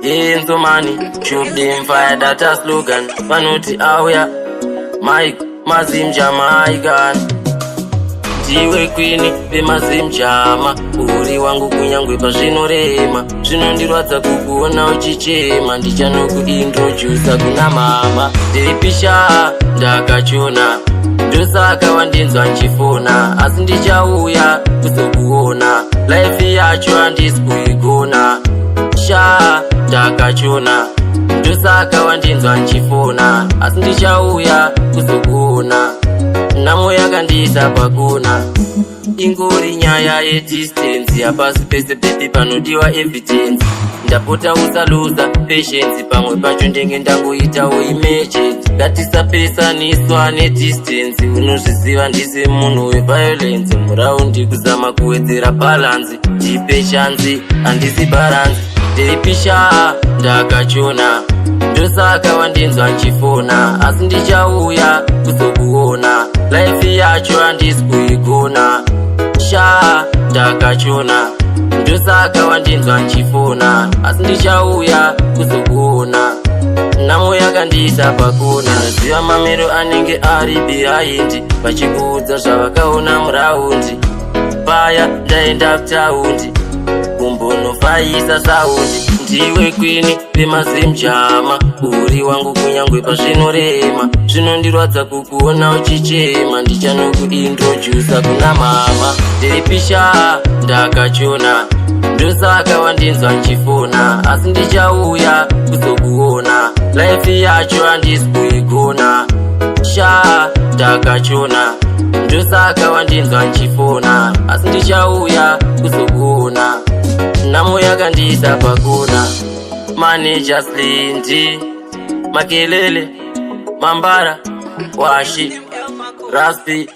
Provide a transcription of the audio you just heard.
Enzomani, shoot them fire that a slogan. Vanoti auya, Mike, Mazim Jamaican. Ndiwe queen vemazimjama, uri wangu kunyangwe pazvinorema. Zvinondirwadza kukuona uchichema, ndichanokuintrodusa kuna mama. Ndiripisha ndakachona, ndosaka wandinzwa nchifona, asi ndichauya kuzokuona. Life yacho handisi kuigona, sha ndakachona, ndosaka wandinzwa nchifona, asi ndichauya kuzokuona. Nhamo yakandiisa pakona, ingori nyaya yedistance. Hapasi pese pepi panodiwa evidence. Ndapota usaluza patience, pamwe pacho ndenge ndangoitawo emergency. Ngatisapesaniswa nedistance, unozviziva ndisi munhu weviolence. Muraundi kuzama kuwedzera balance, ndipe chance, handisi balance. Ndiripisha ndakachona, ndosaka wandinzwa nchifona, asi ndichauya kuzokuona. Life yacho handisi kuigona, sha ndakachona, ndosaka wandinzwa nchifona, asi ndichauya kuzokuona. Nhamo yakandiisa pakona, ziva mamiro anenge ari behind, vachikuudza zvavakaona muraundi. Paya ndaenda kutaundi kumbonofaisa sound. Ndiwe queen vemazimjama, uri wangu kunyangwe pazvinorema. Zvinondirwadza kukuona uchichema, ndichanokuintrodusa kuna mama. Ndiripisha ndakachona, ndosaka wandinzwa nchifona, asi ndichauya kuzokuona. Life yacho handisi kuigona, sha ndakachona, ndosaka wandinzwa nchifona, asi ndichauya kuzokuona. Nhamo yakandiisa pakona. Manager Slindi, Makelele, Mambara, Washi, Raspi.